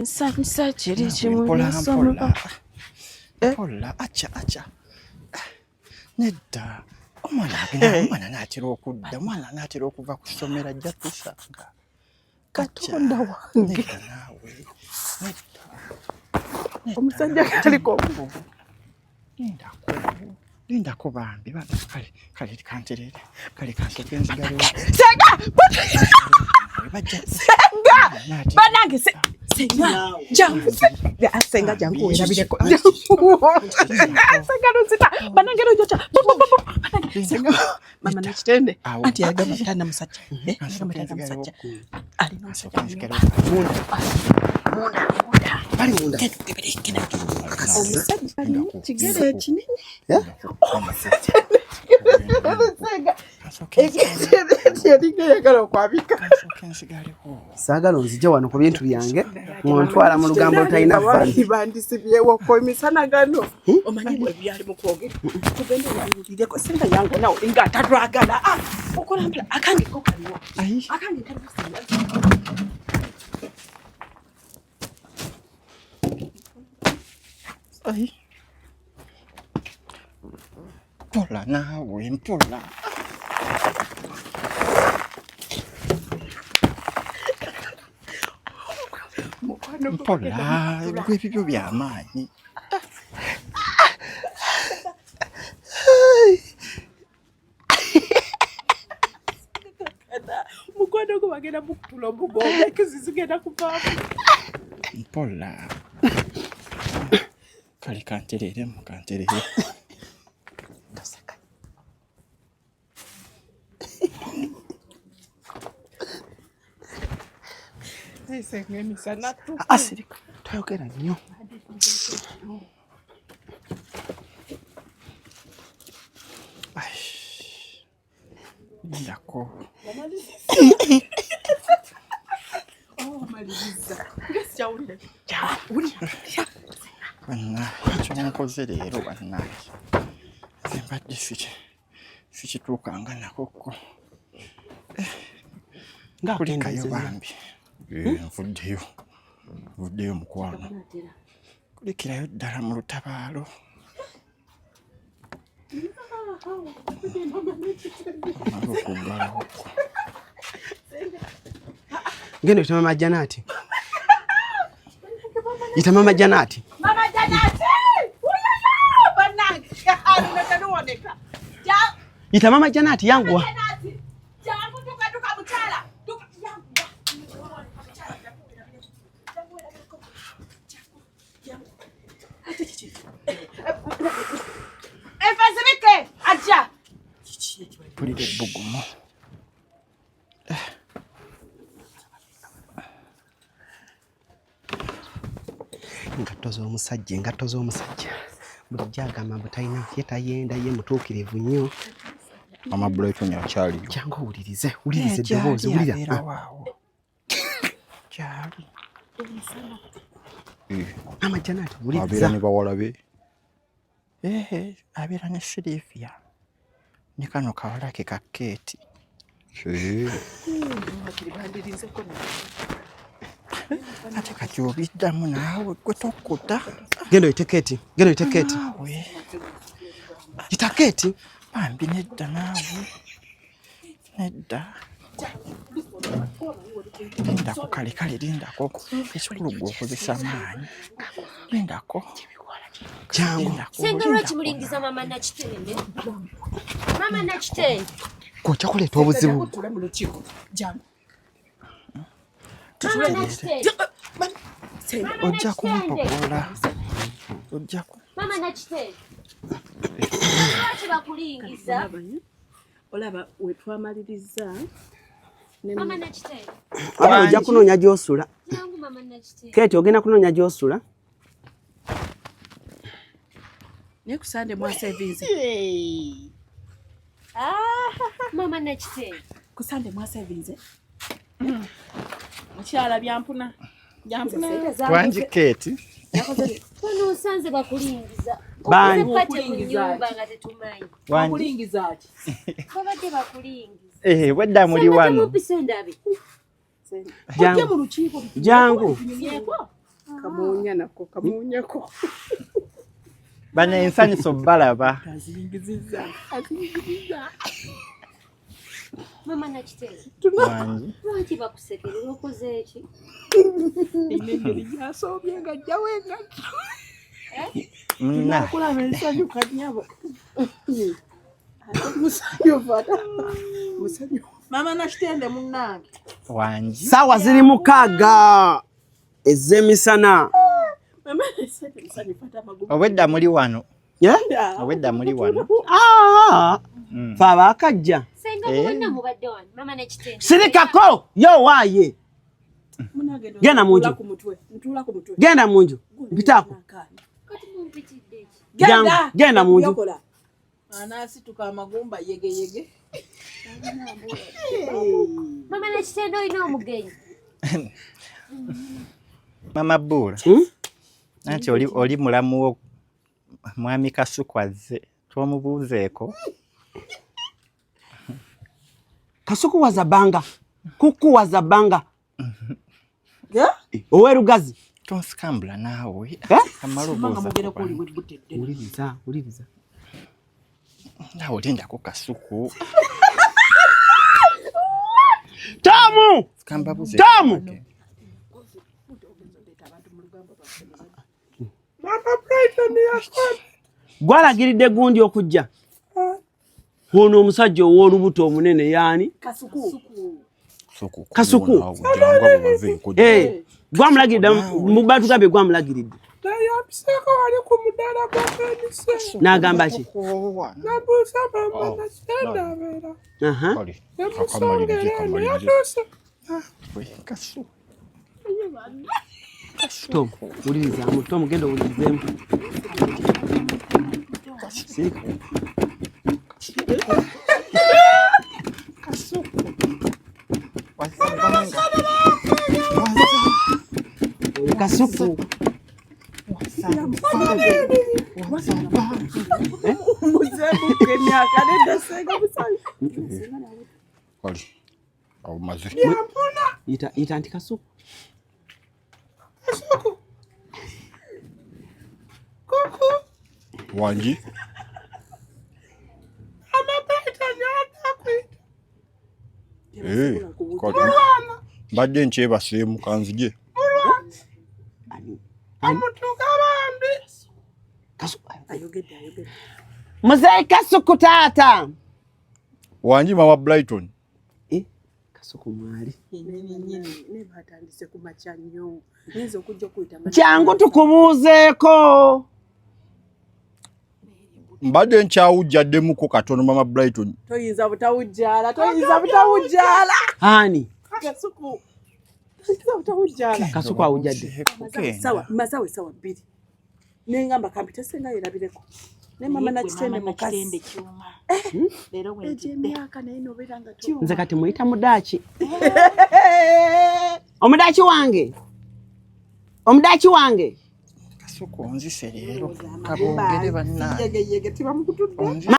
Nsanyusa kiri kimu Mpola nsoma. mpola. Mpola acha acha. Nedda. Omwana agenda omwana anaatera okudda omwana anaatera okuva ku ssomero ajja tusanga. Katonda wange. Nedda naawe. Nedda. Nedda Omusajja naawe. kaliko. Lindako. Lindako bambi bambi kale kale kanterere kale kansooke nzigalewo. Senga! Bajja Senga! Anaatera. Banange senga jangu senga senga jangu werabireko. Senga nozita banange nojota. Banange senga mama Nakitende Awo. anti yagamba tana musajja. Eh, yagamba Kansooke tana nzigalewo. musajja. Alina omusajja Kansooke mu nyumba. nzigalewo. Munda munda. Bali munda. Genda okebere, genda. Omusajja alina ekigere ekinene. Omusajja. Senga Kansooke nzigalewo. ekigere yalinga eyagala okwabika. Kansooke nzigalewo. Saagala onzije wano ku bintu byange ng'ontwala mu lugambo olutalina vani. Bandisibyewoko emisana gano omanyi bwe byali mu kwogera tugende obiwulireko senga yange nawe nga atatwagala Ah, okola mpola akange ko kaliwo Ayi. akange kaliwo senga Ayi. Mpola naawe mpola. mukwano gwo Mpola gwe ebibyo byamaanyi. mukwano gwo bagenda mukutula omugongo enkizi zigenda kuvaamu Mpola. Kale kantereremu kanterere. toseka senga emisana tu Asirika. Toyogera nnyo. Ai. Lindako. omaliriza ngesikyawulire wulira Bannange kyonkoze leero bannange. Nze mbadde sikituukanga nako ko. Kulikayo Ng'akendeezezza. bambi. Eh, nvuddeyo. Nvuddeyo mukwano. Kulikirayo ddala mu lutabaalo. Omala okuggalawo. Genda oyite Mama Janati. Yita Mama Janati. Mama Janati! Uyaya! Bannange! Luno teruwoneka. Yita Mama Janati yanguwa. Janati! Jangu tuka tuka mukyala. Tuka yanguwa. Mukyala jangu werabireko. Jangu werabireko. Jangu. Jangu. Ate kiki? Enfa zibike! Ajja! Kiki ekibali? Mpulira ebbugumu. Engatto z'omusajja, engatto z'omusajja. Bulijjo agamba mbu talina ye tayenda ye mutuukirivu nnyo. Mama Brighton akyaliyo. Jangu owulirize, wuliriza Eh, gyali eddoboozi, wulira. abeerawo awo. Gyali. Eh, Mama Janati abeera wuliriza. ne bawala be. Ehe, abeera ne Sylvia. Ne kano kawala ke ka Keeti. Eh, Wakiri bandirinzeko naye. Ate kati obiddamu naawe gwe tokkuta. Genda oyite Keti. Genda oyite Keti. Naawe. Yita Keti. Bambi nedda naawe. Nedda. Lindako kale kale lindako. Ekikulu gwe okozesa maanyi. Lindako. Jangu. Lindako. Senga lwaki lindako mulingiza mama Nakitende? Mama Nakitende. Gwe ojja kuleeta obuzibu. Jangu tule mu lukiiko. Jangu. Mama Nakitende. Senga. Mama Ojja Nakitende. kumpogola. Ojja ku Mama Nakitende. Lwaki bakulingiza? Olaba we twamaliriza ne Mama Nakitende. Wabula ojja kunoonya gy'osula. Jangu mama Nakitende. Keti ogenda kunoonya gy'osula. naye ku Sande mwasevinze. Mama Nakitende. Ku Sande mwasevinze. Mukyala byampuna. Byampuna. Wangi Keeti. Wano osanze bakulingiza. Bani? Okoze pate mu nnyumba nga tetumanyi. Wangi. Okulingiza ki? Babadde bakulingiza. Eh, wedda muli Senga wano. temumpise ndabe. Ojje Jangu. mu lukiiko. Jangu. Tunyumyeko. Kamuunya nako kamuunyako. Bano ensanyuso balaba. Aziyingizizza aziyingizizza. Mama Nakitende. Wangi. Lwaki bakusekerera okoze eki? Ina engeri gyasoobye nga ajjawo engatto. Muna. Kulaba ensanyuka nnyabo. Ate musanyufu ate musanyufu. Mama Nakitende munnange. Wangi. Saawa ziri 6 ez'emisana. Mama Nakitende musanyufu ate amagulu. Obwedda muli wano. Eh? Obwedda muli wano. Ah, fe abaakajja. Senga bonna mubadde wano. Mama Nakitende. Sirikako yo waaye. Munnange Genda mu nju. ntuula ku mutwe. Ntuula ku mutwe. Genda mu nju. Mpitaako. Kati mumpitidde ki? Genda, genda mu nju. Yakola. Anaasituka amagumba yegeyege. Mama Nakitende olina omugenyi. Mama Bula. Hmm? Anti oli mulamu wo Mwami Kasuku azze. Twomubuuzeeko. Kasuku wazabanga. Kuku wazabanga. Owerugazi. Tonsikambula naawe. Eh? Kamala Mama obuuza mugera ku bantu. kuli webutedde. Wuliriza, wuliriza. Naawe olindako Kasuku. Tomu! Kambabuze. Tomu! Gwalagiridde gundi okujja. Ono omusajja ow'olubuto omunene yaani? Kasuku. Kasuku. Eh, gwamulagiridde mu batugambye gwamulagiridde. Nayampiseeko wali ku mudaala gwa Kenise. N'agamba ki? Nabuuza mama Oh, Nakitende no. abeera. Aha. Nemusongera eno yatuuse. Kasuku. Tom, wulirizaamu. Tom, genda owulirizeemu. Sirika. Kasuku. Wazabanga. Oyo Kasuku. Muzeemuko emyaka nedda senga musanyufu. Yita, yita nti Kasuku. Kasuku. Kuku. Wangi. Mama Brighton yatakwita. Eh, mbadde nkyebaseemu kanzije. Amutuka bambi. Kasuku. Ayogedde ayogedde. Muzeeyi Kasuku taata. Wangi Mama Brighton. Eh, Kasuku mwali. Yennyini nnyini naye batandise ku makya nnyo. Nyinza okujja okuyita amakya. Kyangu tukubuuzeeko. Mbadde nkyawujjaddemuko katono Mama Brighton. Toyinza butawujjaala, toyinza butawujjaala. Ani? Kasuku. Toyinza butawujjaala. Kasuku awujjadde. Sawa, mazawe sawa 2. Nengamba kampite senga yerabireko. Ne mama Nakitende mukazi. Egyo emyaka naye nobeera nga Nze kati muyita mudaaki. Omudaaki wange. Omudaaki wange. Kasuku onzise leero. Kaboogere bannange. Yegeyege tibamukutudde. Onzise.